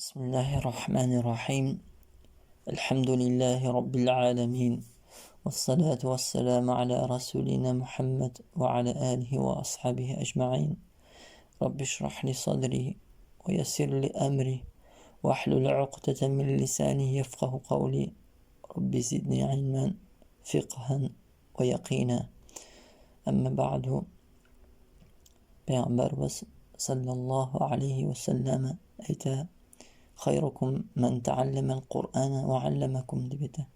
بسم الله الرحمن الرحيم الحمد لله رب العالمين والصلاة والسلام على رسولنا محمد وعلى آله وأصحابه أجمعين رب اشرح لي صدري ويسر لي أمري واحلل عقدة من لساني يفقه قولي رب زدني علما فقها ويقينا أما بعد Пәйгамбәрбез саллаллаһу алейхи ва сәлләм әйтә: "Хайрукум ман тааллама ал-Куръана ва алламакум" дип әйтә.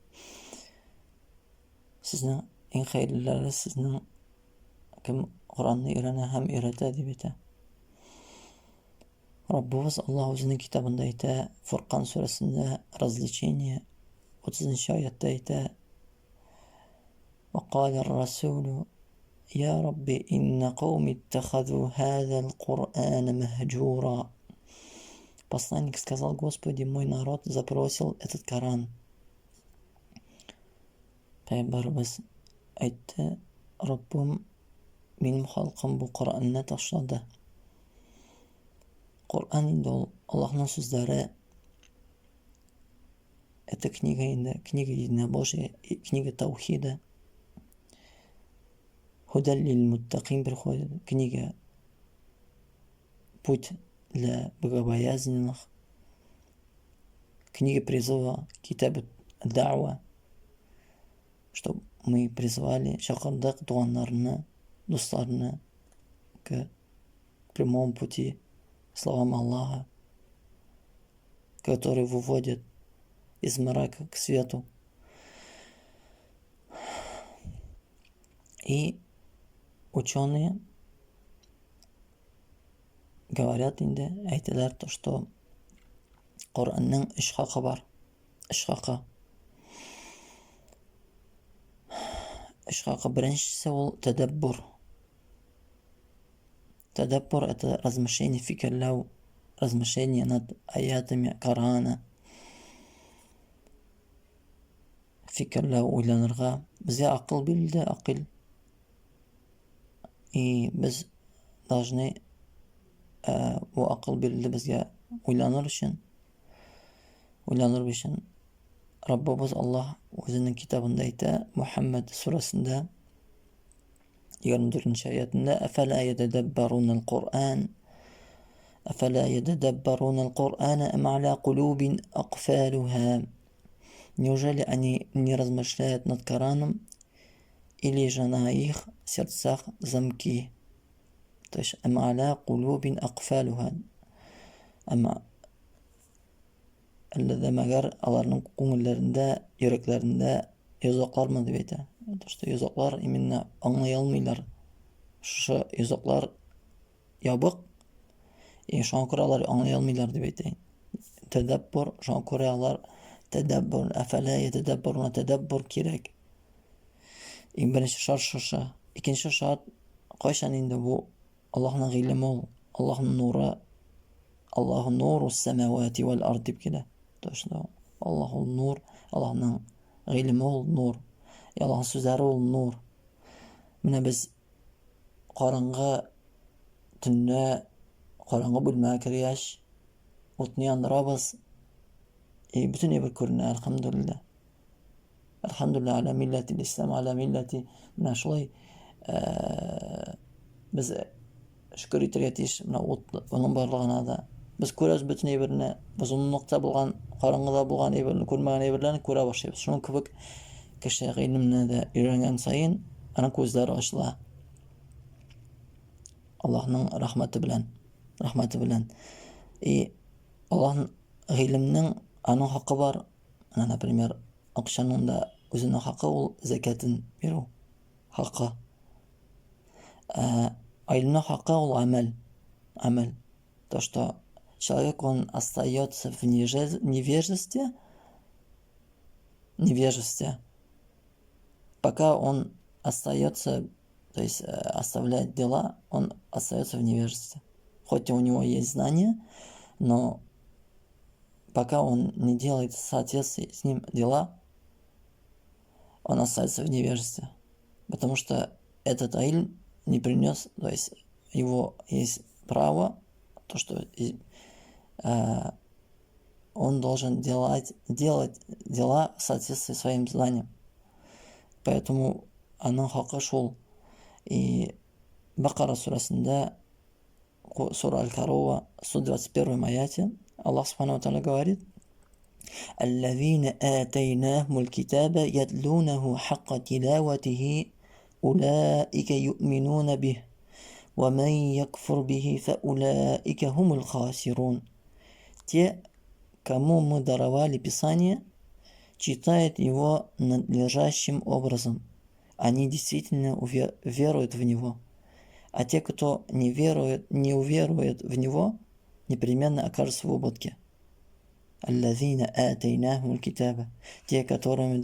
Сезнең иң хәерлеләре сезнең кем Коръәнне өйрәнә һәм өйрәтә дип әйтә. Раббыбыз Аллаһ үзенең китабында әйтә, Фуркан сүрәсендә развлечение 30 аятта әйтә: وقال الرسول يا رب إن قومي اتخذوا هذا القرآن مهجورا. Посланник сказал: Господи, мой народ запросил этот Коран. Пәйгамбәребез әйтте: Раббым, минем халкым бу Коръәнне ташлады. Коръән инде ул Аллаһның сүзләре. Это книга инде, книга единобожия, книга таухида. Худаль лил муттакин приходит, книга путь для богобоязненных, книга призыва, китаб дауа, чтобы мы призвали, чакырдык туганнарны, дусларны к прямому пути, словам Аллаха, который выводит из мрака к свету. И ученые говорят инде, әйтәләр, то, что Коръәннең өч хакы бар. Өч хакы. Өч хакы. Беренчесе ул тәдәббур. Тәдәббур это размышление, фикерләү, размышление над аятами Корана. Фикерләү, уйланырга. Безгә акыл бирелде, акыл. И без должны бу акыл бирелде безгә уйланыр өчен. Уйланыр өчен. Раббыбыз Аллаһ үзенең китабында әйтә, Мухаммад сүрәсендә 24 аятында: Әфәлә ятадаббарунал Куръан Әфәлә ятадаббарунал Куръана ам аля кулубин акфалуха. Неужели они не размышляют над Кораном, или же на их сердцах замки? То есть ам аля кулубин акфалуха. Ама әллә дә мәгәр аларның күңелләрендә, йөрәкләрендә йозаклармы дип әйтә. То, что йозаклар именно аңлый алмыйлар. Шушы йозаклар ябык, и шуңа күрә алар аңлый алмыйлар дип әйтә. Тәдәббур, шуңа күрә алар тәдәббур, әфәлә ятәдәббурна, тәдәббур кирәк. Иң беренче шарт шушы. Икенче шарт, кайчан инде бу Аллаһның гыйлеме ул, Аллаһның нуры, Аллаһу нуру самавати вәл ард дип килә. Точно. Аллаһ ул нур, Аллаһның гыйлеме ул нур. И Аллаһның сүзләре ул нур. Менә без караңгы төнлә караңгы бүлмәгә кергәч, утны яндырабыз, и бөтен әйбер күренә, әлхәмдүлилләһ. Әлхәмдүлилләһ аля милләти ислам, аля милләти. Менә шулай без шөкер итәргә тиеш менә ут оның барлыгына да. Без күрәбез бөтен әйберне, без озынлыкта булган, караңгыда булган әйберне, күрмәгән әйберләрне күрә башлыйбыз. Шуның кебек кеше гыйлемне дә өйрәнгән саен аның күзләре ачыла. Аллаһның рәхмәте белән, рәхмәте белән. И Аллаһның гыйлемнең аның хакы бар. Менә, например, акчаның да үзенең хакы ул зәкятын бирү хакы. Ә гыйлемнең хакы ул амәл. Амәл. То, что человек, он остается в невежестве, невежестве, пока он остается, то есть оставляет дела, он остается в невежестве. Хоть у него есть знания, но пока он не делает в соответствии с ним дела, он остается в невежестве. Потому что этот айль не принес, то есть его есть право, то, что Он должен делать дела в соответствии с своим знанием. Поэтому аның хакы шул. И Бакара сүрәсендә, сура Аль-Корова, 121 аяте, Аллах Субхану Тааля говорит: الذين آتيناهم الكتاب يتلونه حق تلاوته أولئك يؤمنون به ومن يكفر به فأولئك هم الخاسرون. Те, кому мы даровали Писание, читают его надлежащим образом. Они действительно веруют в него. А те, кто не верует, не уверует в него, непременно окажутся в убытке. الذين آتيناهم الكتاب. Те, которым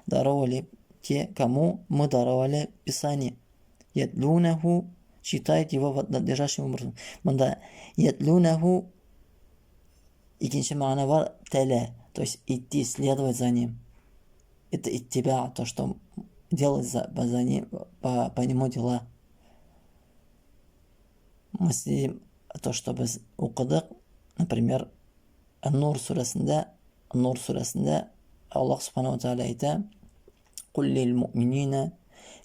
даровали, те, кому мы даровали Писание. يتلونه, читает его надлежащим образом. Монда يتلونه икенче мәгънә бар, تلا, то есть идти, следовать за ним. Это اتباع, то, что делать за ним, по нему дела. Мы следим то, что без укыдык, например, Нур сүрәсендә, Нур сүрәсендә Аллаһ Субхану Тааля әйтә: "قل للمؤمنين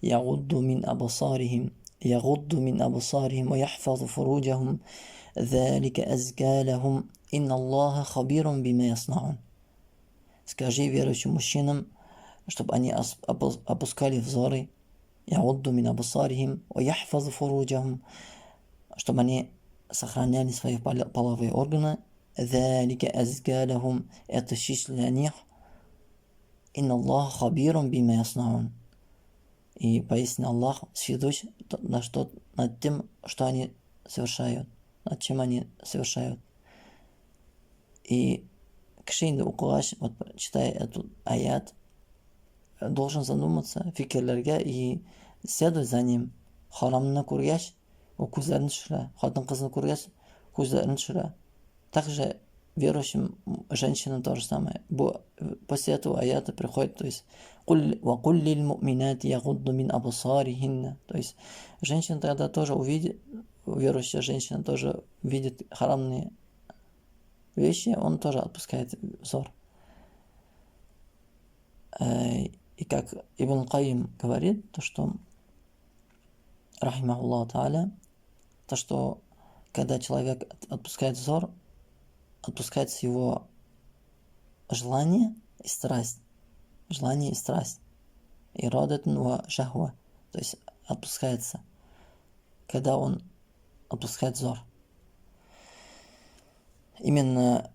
يغضوا من أبصارهم يغضوا من أبصارهم ويحفظوا فروجهم ذلك أزكى لهم إن الله خبير بما يصنعون". Скажи верующим мужчинам, чтобы они опускали взоры, يغضوا من أبصارهم ويحفظوا فروجهم, чтобы они сохраняли свои половые органы, ذلك أزكى لهم, это чище для них, إن الله خبير بما يصنعون. И поистине Аллах сведущ над тем, что они совершают, над чем они совершают. И кеше инде укыгач, вот читая этот аят, должен задуматься, фикерләргә и следовать за ним. Харамны күргәч, ул күзләрен төшерә. Хатын-кызны күргәч, күзләрен төшерә. Также верующим женщинам то же самое. После этого аята приходит, то есть وقل للمؤمنات يغضن من أبصارهن. То есть женщина тогда тоже увидит, верующая женщина тоже видит харамные вещи, он тоже отпускает взор. И как Ибн Каим говорит, то что, رحمه الله تعالى, то что когда человек отпускает взор, отпускается его желание и страсть. Желание и страсть. إرادة وشهوة. То есть отпускается, когда он отпускает взор. Именно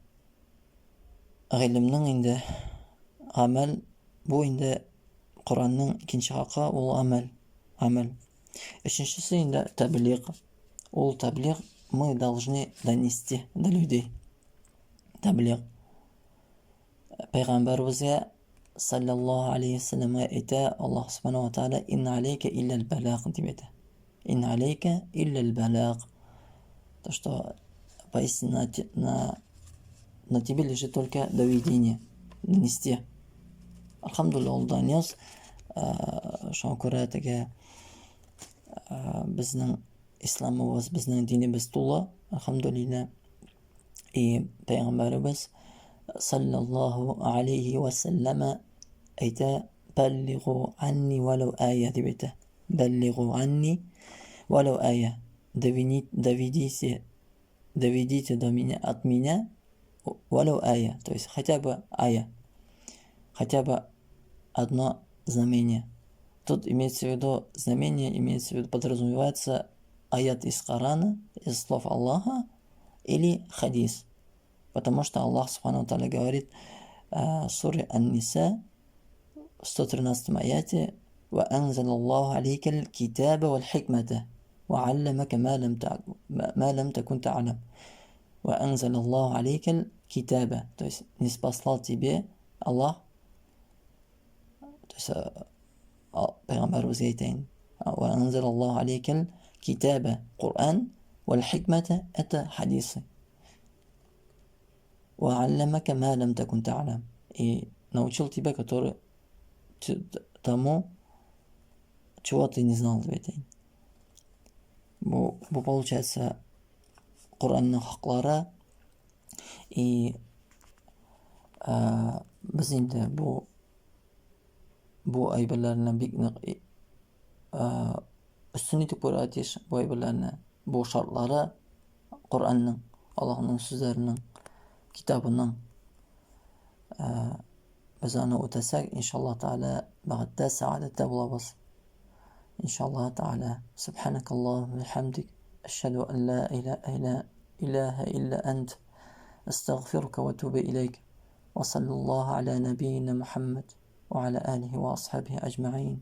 гыйлемнең инде гамәл бу инде Коръәннең икенче хакы ул гамәл. Гамәл. Өченчесе инде таблиг. Ул таблиг мы должны донести до людей. Таблиг. Пәйгамбәребезгә саллаллаһу алейхи вәсәлләмгә әйтә Аллаһ субханаһу ва тааля: "إن عليك إلا البلاغ" дип әйтә. إن عليك إلا البلاغ. То, что поистине на тебе лежит только доведение, донести. Әлхәмдүлилләһ, ул донес. Шуңа күрә теге безнең исламыбыз, безнең динебез тулы, әлхәмдүлилләһ. И пәйгамбәребез саллаллаһу алейхи вәсәлләмә әйтә: "بلغوا عني ولو آية" дип әйтә. بلغوا عني ولو آية. Доведите, доведите до меня, от меня ولو آية, то есть хотя бы آية, хотя бы одно знамение. Тут имеется в виду знамение, имеется в виду, подразумевается аят из Корана, из слов Аллаха или хадис. Потому что Аллах سبحانه وتعالى говорит в суре Ан-Ниса в 113 аяте: وأنزل الله عليك الكتاب والحكمة وعلمك ما لم تكن تعلم. وأنزل الله عليك الكتاب. То есть ниспослал тебе Аллах, то есть Пәйгамбәребезгә әйтә: وأنزل الله عليك الكتاب Коран, والحكمة это хадисы. وعلمك ما لم تكن تعلم. И научил тебя, который тому, чего ты не знал, дип әйтәйен. Бу получается Коръәннең хаклары и Без инде бу бу әйберләрне бик нык өстен итеп күрергә тиеш бу әйберләрне. Бу шартлары Коръәннең, Аллаһның сүзләренең, китабының без аны үтәсәк, иншаллаһ Тәгалә, бәхеттә, сәгадәттә булабыз. Иншаллаһ Тәгалә. Субханакаллаһу ва бихамдик, әшһәду ан ла илаһа илля ант, әстәгъфирука ва атубу иләйк. Ва саллаллаһу аля набийина Мухаммад ва аля алихи ва асхабихи аҗмаин.